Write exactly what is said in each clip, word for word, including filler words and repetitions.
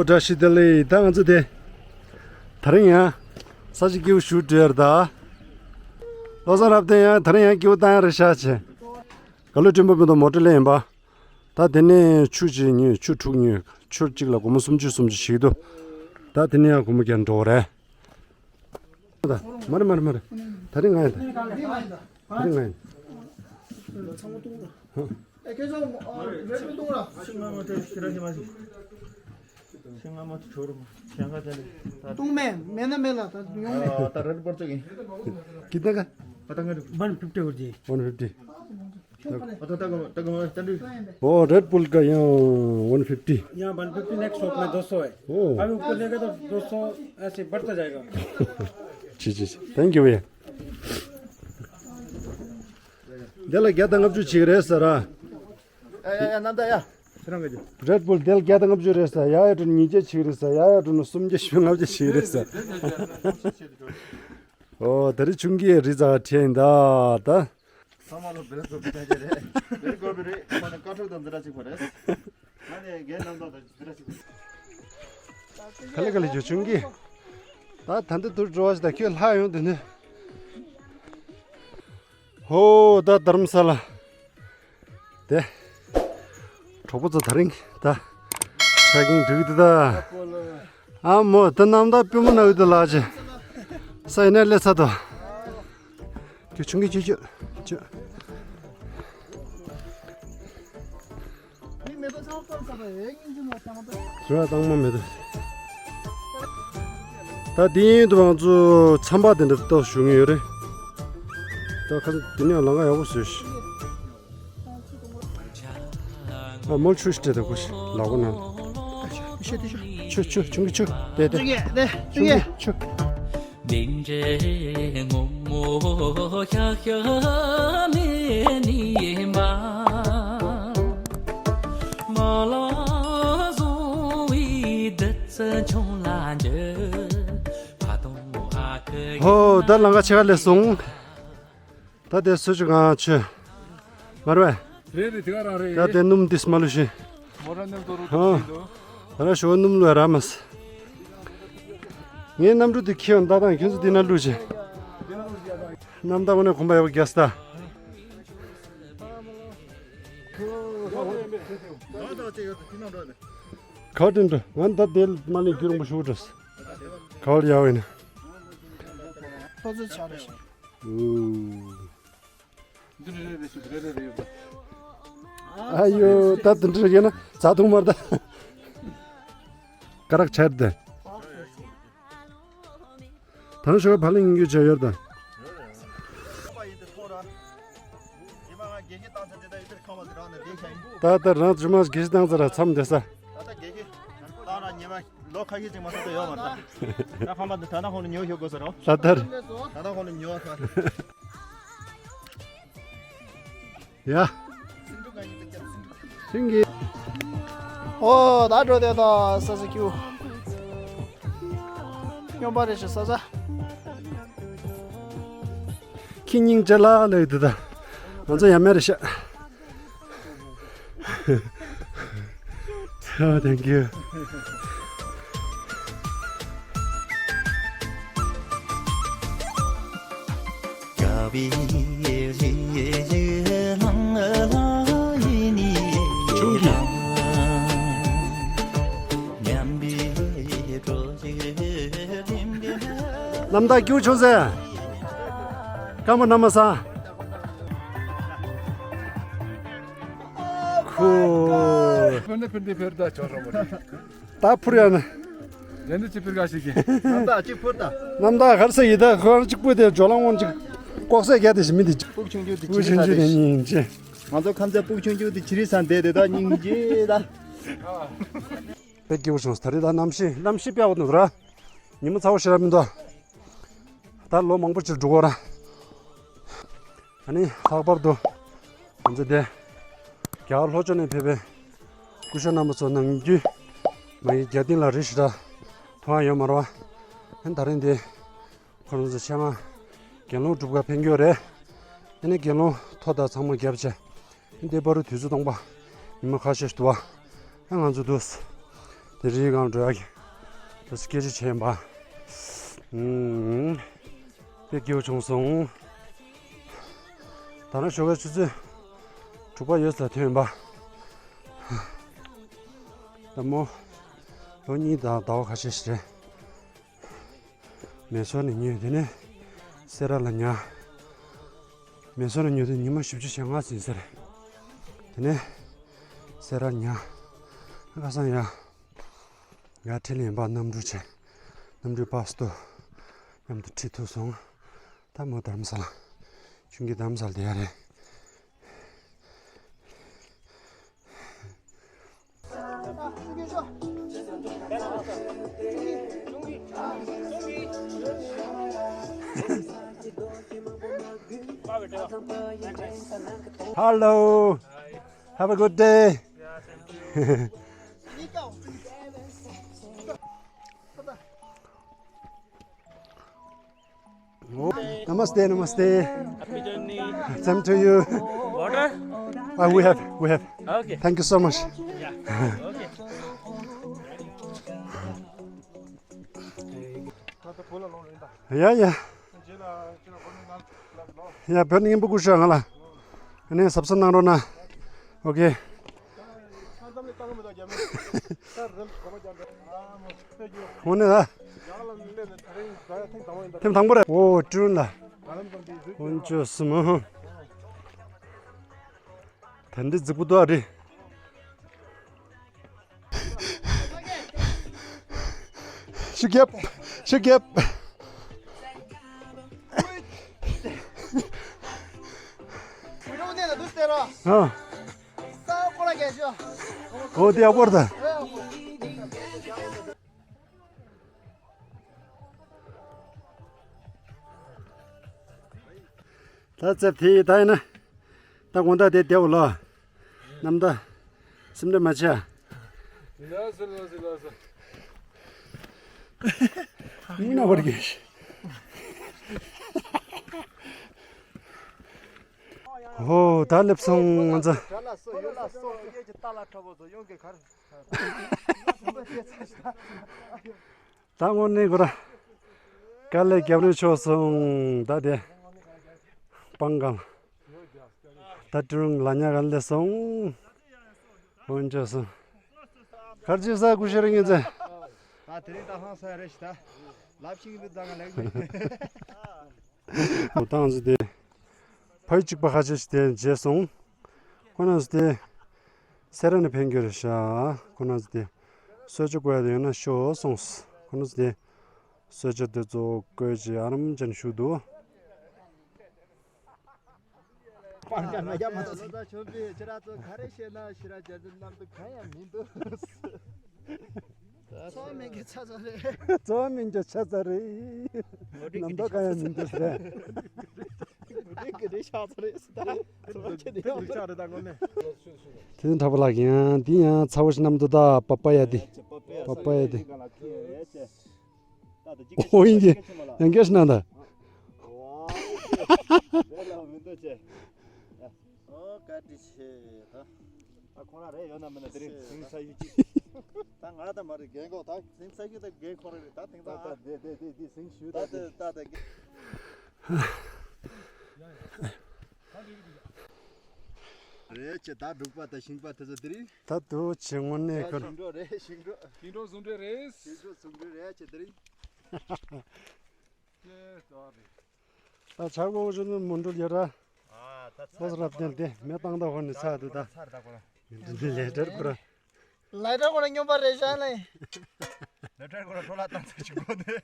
བཀྲ་ཤིས་བདེ་ལེགས། ད་ང་ཚོ་དེ། ད་རིང་ཡང་ས་ཆ་སྐྱིད་པོ་ཞིག་འགྲོ་ཡ་རེད་ད། བློ་བཟང་རབ་བརྟན་ཡང་ད་རིང་ཡང་སྐྱིད་པོ་བཏང་ཡ་རེད་ཤག་བྱས། དགའ་ལོ་སྤྲིན་པ་སྤུན་ཟླ་མོ་ཊ་ལེན་ཡིན་པ། ད་དེ་ནས་ཆུ་གཅིག་ཉོས། ཆུ་དྲུག་ཉོས། ཆུ་གཅིག་ལ་སྒོར་མོ་སུམ་ཅུ་སུམ་ཅུ་ཞིག་འདུག་ད་དེ་ནས་ཡང་སྒོར་མོ་བརྒྱ་འགྲོ་བ་རེད། ད་མ་རེད་མ་རེད་མ་རེད། ད་རིང་ང་ཡིན་ད། ད་རིང་ང་ཡིན། ཚང་མ་བཏུང་ར། ཨེ་ཁྱེད་ཚོ་རེད་པོལ་བཏུང་ར། ཤིང་ང་མ་ཏྲེ་ཤི་ར་ཤི་མ་ཤི། ཤིང་ང་མ་ཏྲེ་ཆོར་མ་ཤང་ག་ཅན་ད། བཏུང་མེད་མེད་ན་མེད་ལ་ད་ཡོང་མེད། ད་རེད་པོལ་ཙོག་ཡིན། ཀི་ཏ་ག་ཨ་ད་ང་རེད། ཝན་ཕིབ་ཊི་ཝར་ཇི། ཝན་ཕིབ་ཊི། ཨོ་རེད་པོལ་ག་ཡང་ཝན་ཕིབ་ཊི། यहाँ one fifty. Next shop में दो सौ है। ओ। अभी ऊपर जाएगा तो दो सौ ऐसे बढ़ता जाएगा। जी जी जी। थैंक यू भैया। འདི་ལ་བརྒྱ་དང་ལྔ་བཅུ་ཅིག་རེད་ཟེར་ར། ཡ་ཡ་ཡ་རྣམ་དག་ཡ། རེད་པོལ་འདི་ལ་བརྒྱ་དང་ལྔ་བཅུ་རེད་ཟེར། ཡ་ཡ་འགྲོ་ཉིས་བརྒྱ་ཅིག་རེད་ཟེར། ཡ་ཡ་འགྲོ་ནོ་སུམ་བརྒྱ་བཞི་བཅུ་ལྔ་བཅུ་ཅིག་རེད་ཟེར། ཨོ་ད་རེས་ཆུང་གི་རི་ཛ་ཁྲེན་ད་ད། ཚང་མ་ལོ་བེལ་ཀོབ་ཀྱི་ད་ཅེ་རེད། བེལ་ཀོབ་རེད། ཁོ་ནི་ཀ་ཁྲོ་དང་འདི་འདྲ་ཅིག་པ་རེད། ང་ནི་རྒན་རྣམ་དག་དང་འདི་འདྲ་ཅིག་པ་རེད། ག་ལེ་ག་ལེ་ཇོ་ཆུང་གི། ད་ད་འདི་དུར་འགྲོ་བ་ཞིག་ད་ཁྱོད་ལྷག་ཡོང་དུ་ནི། ཧོ་ད་དྷ་རམ་ས་ལ། དེ། གྲོགས་པོ་ཚོ་ད་རིང་ད། ཊྲེ་ཀིང་འགྲིག་འདུག་ད། ཨ་མོ་ད་གནམ་ད་པུས་མོ་ན་འུ་ད་ལགས་ཅེ། ས་ཡིན་ན་ལས་ཚ་དོ། ཁྱོད་ཆུང་གི་ཁྱོད་ཁྱོད་ཁྱོད། རེ་བ་བཏང་མ་མེད་དོ། ད་དེ་ཡིན་དུ་ང་ཚོ་ཚན་པ་དེ་འདྲ་ཏོག་ཞུ་ངེས་ཡོད་རེད། ད་ཁ་དེ་ནས་ལམ་ཁ་ཡག་པོ་བཟོས་ཤིག་ཨ་མོལ་ཆུ་ཞིག་སྤྲད་དང་ཁུ་ཞིག་ལག་པ་ནང་། ཆུ་ཆུ་ཆུང་གི་ཆུ་དེ་དེ། ཆུང་གི་ཆུ། ཧོ་ད་ལམ་ཁ་ཕྱེད་ཀ་ལས་སོང་། ད་དེ་སུ་ཆུ་གང་ཆུ། མར་བས། རེད་རེད་དེ་ག་རང་རེད། ད་དེ་སྣུམ་དེ་སྨ་ལུ་ཤི། མོ་ར་ནེམ་ཏོ་རུ་ཧོ། ཏོ་ཤི་འདུག་ད་ར་ཞོ་སྣུམ་ལུ་ར་མ་སི། ངའི་གནམ་གྲུ་དེ་ཁྱེད་ད་དང་ཁྱོད་ཚོ་དེ་ན་ལུ་ཆེ། གནམ་ད་བ་ནས་གོམ་པ་ཡག་པོ་རྒྱག་སི་ད། ག་དྲན་འགྲོ་ང་ད་དེ་མ་ནས་རྒྱུ་རིང་པོ་ཞུ་འགྲོ། ག་བར་ཡག་ཡིན། ཁོ་ཚོ་ཆ་རེ་ཤི། ཨུ། འདི་རེ་རེ་རེ་ཞིག་རེ་རེ་རེ་ཡོད་པ། ཨ་ཡོ་ད་དུ་འདྲི་ཡོད་ན་ཛ་འཐུང་མར་ད། ཀ་རག་ཆར་ད། ད་ནི་ཤོག་བ་ལ་ཡིན་རྒྱུ་བྱ་ཡོད་ད། ད་ད་རང་ཇུ་མ་གེ་སི་བཏང་ཚར་མཚམས་འདས་ས། ད་ད་གེ་གེ། ད་རང་ཉི་མ། ལོ་ཁ་ཤས་ཅིག་མ་སོང་དུ་ཡོད་མ་རེད། ད་ཁང་པ་འདི་ད་ནང་ཁོང་ནས་ཉོ་ཤོག་དགོས་ཟེར་རོ། ད་ལྟར། ད་ནང་ཁོང་ནས་ཉོ་ཟེར། ཡ། སིང་གི། ཨོ་ད་འགྲོ་དེ་ད་ས་ས་ཁྱུ། སྨྱོན་པ་རེ་ཞིག་ས་ས། ཁྱི་སྙིང་རྗེ་ལ་ལས་དེ་ད། ང་ཚོ་ཡ་མེ་རེ་ཤ། Oh, thank you. རྣམ་དག་སྐྱུར་བྱུང་ཟེར། སྐར་མ་ན་མ་ས། ཁུ། ཕུར་ནི་ཕུར་འདི་ཕེར་ད་ཆོ་རོ་མོ། ད་ཕུར་ཡ་ན། རེ་འདི་ཅི་ཕིར་ག་ཞིག་གི། རྣམ་དག་ཅི་ཕུར་ད། རྣམ་དག་གར་ས་ཡི་ད་ཁོ་རང་གཅིག་པུ་དེ་ཇོ་ལང་དབང་ཅིག་ལྐོག་ཟས་རྒྱ་དེ་ཞིག་མི་འདི་ཅིག་སྤུག་ཆུང་ཆུང་དེ་ཅི་རིགས་ས་དེ་སྙིང་རྗེ། ང་ཚོ་ཁམས་ཚ་སྤུག་ཆུང་ཆུང་དེ་ཅི་རིགས་ས་འདས་དེ་ད་སྙིང་རྗེ་ད། དཔེ་སྐྱིད་པོ་བྱུང་། ད་རེས་ད་གནམ་གཤིས་གནམ་གཤིས་དཔེ་ཡག་པོ་འདུག་ར། ཉི་མ་ཚ་བོ་ཞེ་དྲག་མི་འདུག་ད་ལོ་མང་པོ་ཅིག་འགྲོ་གོ་ར། ཨ་ནི་ལྷག་པར་དུ་ང་ཚོ་དེ་རྒྱ་གར་ལྷོ་ཕྱོགས་ནས་ཕེབས་པའི་སྐུ་ཞབས་རྣམ་པ་ཚོ་ནམ་རྒྱུན་མ་གི་རྒྱ་སྟེང་ལ་རི་ཞེ་དྲག་མཐོང་ཡ་ཡོད་མ་རེད་བ། ཨ་ནི་ད་རིང་དེ་ཁོ་རང་ཚོ་ཆེད་མངགས་དགེ་སློང་སྒྲུབ་གར་ཕེབས་ཀྱི་ཡོད་རེད། ཨ་ནི་དགེ་སློང་ཐོ་དང་ཚང་མ་བརྒྱབ་བྱས། འདི་པར་དུས་ཚོད་སྟོང་པ་ཉི་མ་ཁ་ཤས་ཤིག་འདུག་བ། ཨ་ང་ཚོ་འདུག་ད་ དེ་རིང་གང་འགྲོ་ཡག་གི་ད་སྐད་ཆ་བྱས་པ། ཨུམ། དཔེ་སྐྱིད་པོ་བྱུང་སོང་། ད་ནང་ཞོགས་ཀའི་ཆུ་ཚོད་དྲུག་པ་ཡོལ་ས་ཐོན་པ། ད་མོ་ལོ་གཉིས་དང་ཟླ་བ་ཁ་ཤས་ཤིག་རེད། མེ་སོར་ནས་ཉོས། དེ་ནས་སེ་ར་ལ་ཉར། མེ་སོར་ནས་ཉོས་དུས་ཉི་མ་བཞི་བཅུ་ཞེ་ལྔ་ཟིན་ས་རེད། དེ་ནས་སེ་ར་ཉར། ཁ་སང་ཡ། ཡར་ཁྲིད་ལེན་པ་གནམ་གྲུ་བྱས། གནམ་གྲུའི་པ་སི་ཏོ་མཉམ་དུ་ཁྲིད་ཐུབ་སོང་། ད་མོ་དྷ་རམ་ས་ལ། ཆུང་གི་དྷ་རམ་ས་ལ་བསྡད་ཡ་རེད། Hello. Have a good day. Oh, namaste, namaste. Happy journey. Same to you. Water? Uh, we have, we have. Okay. Thank you so much. Yeah. Okay. Yeah, yeah. ཡ། བོད་ནས་མཉམ་པོ་བསྐུར་ཤོག་ང་ལ། ཨ་ནི་གཟབ་གཟབ་གནང་རོགས་གནང་། ཨོ་ཀེ། འོ་ནི་ལ། ཐེངས་དང་པོ་རེད། ཨོ་ཀྲུང་ལ། ཀུན་སྤྱོད་གསུམ། ད་འདི་རྫིག་པོ་འདུག་ཨ་རི། ཤུགས་རྒྱབ། ཤུགས་རྒྱབ། ཨ། ཨོ་དེ་ཡག་པོ་རེད་ད། ད་ཙེ་དེ་ད་ཡིན་ན། ད་དགོང་དག་དེ་བསྡད་འོ་ལོ། ནམ་ཟླ། སེམས་ཁྲལ་མ་བྱེད་ཨ། ལགས་སོ་ལགས་སོ་ལགས་སོ། མིག་ན་བར་གྱི། ཧོ་ད་སླེབས་སོང་ང་ཚོ། ད་དངོས་གནས་ཁོ་ར། དཀའ་ལས་རྒྱབ་རེ་ཆོག་སོང་ད་དེ། སྤང་གང་། ད་ཀྲུང་ལ་ཉག་ག་སླེབས་སོང་། འོན་ཆོག་སོང་། གར་ཅི་ས་ཀུ་ཤེ་རེ་ངེ་ཚེ། ད་དེ་རིང་ད་ཧང་སང་རེ་ཞིག་ད། ལབ་ཤིང་འདི་ད་ང་ལེགས་མེད། ཏང་ཟི་དེ། ཕ་ཡུལ་གཅིག་པ་ཁ་ཤས་ཤིག་དེ་བརྗེད་སོང་། ཁོ་ན་ཟི་དེ། སེ་ར་ནས་ཕན་གྱི་རེད་ཤག་ཁོ་ན་ཟི་དེ། གསོལ་ཇ་བསྐོལ་ཡ་དེ་ཡོད་ན་ཤོག་གསུངས། ཁོ་ན་ཟི་དེ། གསོལ་ཇ་དེ་ཚོ་བསྐོལ་བྱས་ཨ་རམ་ཅན་བཞུགས་འདུག་པར་འགའ་མ་རྒྱབ་མ་ཐག་ད་ཆོམ་པའི་ཁྱེད་རང་ཚོ་ག་རེ་བཤད་ན་ཕྱི་ར་རྒྱ་འཛིན་རྣམ་དུ་གང་ཡང་མི་འདུག་འཚོ་བ་མེད་མཁན་ཆ་ཚང་རེད། འཚོ་བ་མེད་མཁན་ཆ་ཚང་རེད། རྣམ་རྟོག་གང་ཡང་མི་འདུག་ཟེར། དེ་འདྲ་པོ་ལགས་ཡང་འདི་ཡང་ཚ་བོ་ཞིག་རྣམ་རྟོག་ད་པ་པ་ཡ་དེ། པ་པ་ཡ་དེ། ཨོ་ཡིན་གྱི། ཡང་སྐད་ཤི་ན་ད། ཨོ་བཀའ་དྲིན་ཆེ་ད། ད་ཁོང་རང་རེད་ཡོད་ན་མིན་ན་དེ་རིང་ཟིང་ས་ཡུལ་གྱི། ད་ང་ད་མ་རེད་རྒན་གོག་ད་ཟིང་ས་ཡུལ་ད་རྒན་ཁོ་རེ་རེད་ད་དེང་ད་སང་ད་ཨ། དེ་དེ་དེ་དེ་ཟིང་ཞུ་ད་ད་དེ་ད་ད་རྒན། རེད་ཅེ་ད་འབྲུག་པ་ད་ཞིང་པ་དེ་ཚོ་དེ་རིང་། ད་དུ་ཆེ་དངོས་གནས་ད་ཁོ། ཞིང་འབྲོག་རེད་ཞིང་འབྲོག་ཞིང་འབྲོག་ཟུང་འབྲེལ་རེད། ཞིང་འབྲོག་ཟུང་འབྲེལ་རེད་ཅེ་དེ་རིང་། ཀྱེ་ད་རེད། ད་ཆར་གོང་ཞུ་ནི་མུན་འགྲུལ་ཡོད་ར། ཨ་ད་ཚ་ལོས་རབ་བརྟན་ཏེ་མེ་བཏང་ད་ཧོ་ནི་ཚ་དུ་ད། ཚར་ད་ཁོ་ར། ལས་འབྲས་ཁོ་ར། ལས་འབྲས་ཁོ་ར་སྨྱོན་པ་རེད་ཤག་ལེ། ལས་འབྲས་ཁོ་ར་འཕྲོ་བརླག་བཏང་ཚར་ཞིག་གོ་ནི།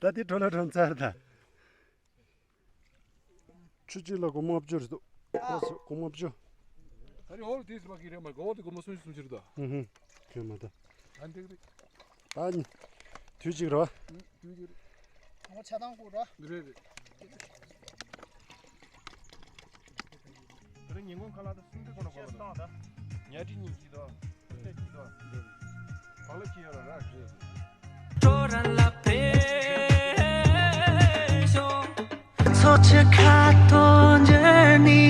ད་དེ་འཕྲོ་བརླག་འཕྲོ་ཚར་ད། ཆུ་གཅིག་ལ་སྒོར་མོ་ལྔ་བཅུ་རེད་འདུག་སྒོར་མོ་ལྔ་བཅུ། ད་རེས་ཧོལ་དེ་ཟིན་པ་གི་རེད་མ་གོ་བ་དེ་སྒོར་མོ་སུམ་ཅུ་སུམ་ཅུ་རེད་ད། ཨུ་ཧུ། ཁྱོད་མ་ད། ཨ་འགྲིག་རེད། ད་ནི། དུས་གཅིག་རེད་བ། ཨུ་དུས་གཅིག་རེད། ང་ཆ་ཚང་བསྐུར་ར། རེད་རེད། དེ་རིང་ཉིན་གུང་ཁ་ལག་ད་སུམ་ཅུ་ཁོ་ན་གོ་ལ་ད། ཉལ་ཁྲི་གཉིས་ཀྱི་ད། སུམ་ཅུ་གཅིག་ད། བག་ལེབ་ཅི་ཡོད་ལ་ར་རེད། འཚོ་བྱེད་ཁ་ཐོར་འགྱུར་ནི།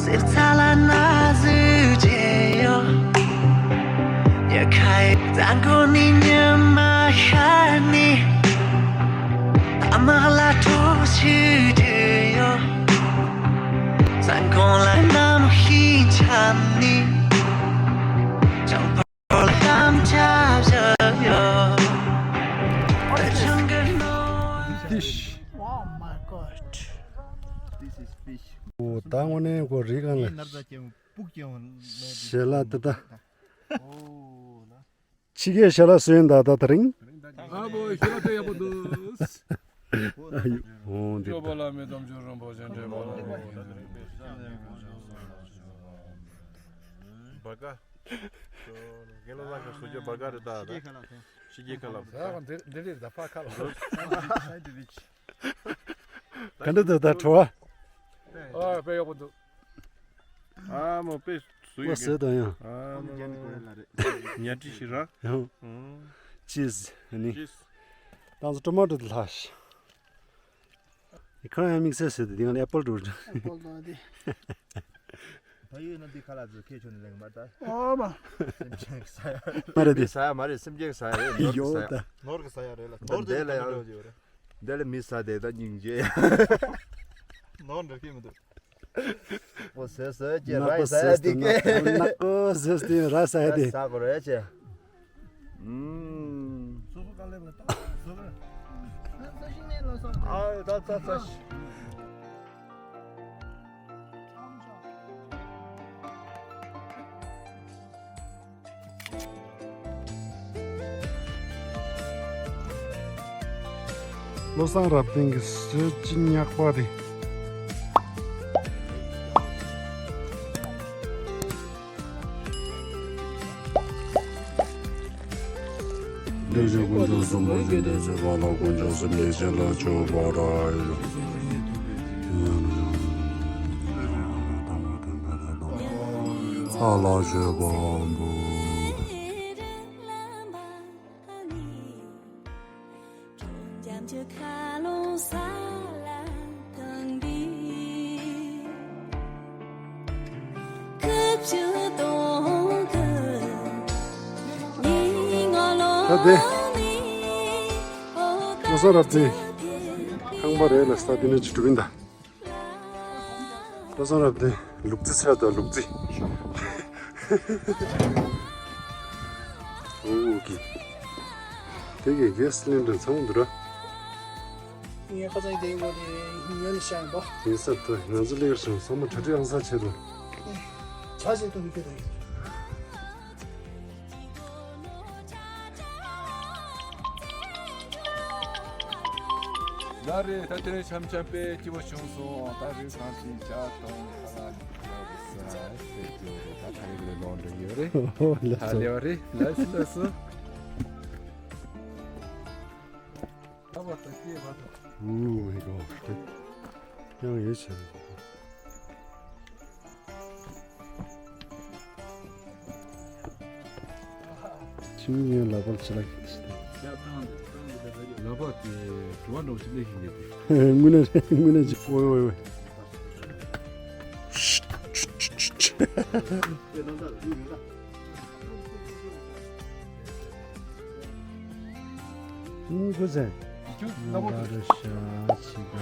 སེར་ཚ་ལ་ན་ཟུག་ཅི་ཡོད། ཨ་ནི་ཅང་ཕོར་གཏམ་ཆ་བཞག་ཡོད། ད་ཆང་གི་ནོར། Fish. Oh my God. This is fish. ཨོ་ད་དངོས་གནས་ཁོ་རི་སྒང་ལ། ཞལ་ལག་དེ་ད། ཕྱི་རྒྱལ་ཞལ་ལག་བཟོས་ཡིན་ད་ད་དེ་རིང་། ཨ་བོ་ཞལ་ལག་དཔེ་ཡག་པོ་འདུག་ཨ་ཡོ་ཧོ་འདི་སྐྱོབ་པ་བླ་མེད་དམ་ཆོས་རིན་པོ་ཆེ་འདྲེན་པ་ལ། བར་ག་དགེ་སློང་ལགས་ཀྱི་བཟོ་རྒྱུ་བར་ག་རེད་ད། ཕྱི་རྒྱལ་ཁ་ལག་ཕྱི་རྒྱལ་ཁ་ལག་ཟ་ཁང་འདི་འདི་རེད་ད་ཕ་ཁ་ལག་ག་འདྲ་འདུག་ད་བྲོ་བ། ཨ་དཔེ་ཡག་པོ་འདུག་ཨ་མོ་དཔེ་བཟོ་ཡོད་ཀྱི། ཟོས་དང་ཡང་། ཨ་མོ་ཉལ་ཁྲི་ཞིག་ར། ཡང་། ཅིས་ཨ་ནི། ཅིས། ཏང་ཙུ་ཊོ་མ་ཊོ་དེ་ལྷག་ཤག་ཁོ་རང་ཡང་དམིགས་བསལ་ཟེར་ཏེ་འདི་ང་ལ་ཨེ་པལ་འགྲོ་རྒྱུ། ཨེ་པལ་དང་དེ། ད་ཡོད་ན་འདི་ཁ་ལག་ཚོ་ཁྱེད་ཆོ་ནས་ལེན་མ་ད། ཨོ་མ། སེམས་ཅན་གྱི་ས་ཡ། མ་རེད་དེ། ས་ཡ་མ་རེད་སེམས་ཅན་གྱི་ས་ཡ་རེད་ནོར་གྱི་ས་ཡ། ཡོད་ད། ནོར་གྱི་ས་ཡ་རེད་ལ་ནོར་དེ་ལ་ཡང་། འགྲོ་རྒྱུ་རེད། འདི་ལ་མི་ཟ་དེ་ད་སྙིང་རྗེ། ནོར་འགྲོ་གི་མི་འདུག་ཨོ་ཟོས་ཟོས་ཀྱི་ནག་པོ་ར་ཟ་ཡ་ཟོས་དེ་ཏེ་གས། ནག་པོ་ཟོས་ཏེ་ར་ཟ་ཡ་དེ། ཟ་དགོས་རེད་ཅེ། ཨུམ། སོ་སོ་དཀའ་ལས་མ་བཏང་། སོ་སོ། ཨ་ད་ད་ད། བློ་བཟང་རབ་བརྟན་གྱི་གསོལ་ཇ་ཉག་པ་དེ། བདེ་གཤེགས་དཀོན་མཆོག་གསུམ་པོ་བཞི་བདེ་གཤེགས་ཁ་ལ་དཀོན་མཆོག་སེམས་ཅན་ཞིང་ལ་སྤྱོད་པར་ཡོད། ཚ་ལ་སྤྱོད་པ་འབུལ། ད་དེ། བློ་བཟང་རབ་བརྟན། ཁང་པ་རེད་ལ་ས་དེ་ནས་ཅི་གྲུབ་ཡིན་ད། བློ་བཟང་རབ་བརྟན་ལུག་རྫི་ཚར་དང་ལུག་རྫི། ཨོ་ཀེ། དེ་གའི་གེ་སི་ལེན་ཌར་ཚང་མ་འདུག་ར། ངས་ཁ་སང་དེའི་སྒོ་ནས་ཉོས་ནས་བཞག་ཡིན་པ། ཡིན་ས་ད་ང་ཚོ་སླེབས་སོང་བསམ་བློ་གྲ་སྒྲིག་ཨང་གསར་བྱེད་དོ། བྱ་བྱེད་དོ་མི་སྐད་དང་། ལ་རེད་ད་དེ་རིང་འཆམ་འཆམ་དཔེ་སྐྱིད་པོ་བྱུང་སོང་ད་རེས་ཁང་ཤིང་ཇ་དང་ཁ་ལག་ས་ཟེར་རྒྱུ་རེད་ད་ཁ་ཡིག་ལས་ལོང་འགྲོ་ཡོད་རེད། ད་ལེ་བ་རེད་ལགས་སོ་ལགས་སོ། ད་བ་ད་སྐྱེས་བ་ད། ཨུ་ཧེ་གོ་ཡང་ཡོད་ཆེ། ཁྱིམ་ངའི་ལག་པར་ཆ་ལག་གི་ལག་པ་དེ་དྲི་བ་འདྲ་བོ་ཞིག་སླེབས་ཤིང་རེད་དེ། དངོས་གནས་རེད་དངོས་གནས་ཅིག་ཨོ་ཨོ་ཨོ། ཨུ་ཁུ་ཚེ། ཁྱོད་ལྟ་བུ་ང་ར་ཤ་ཆི་ག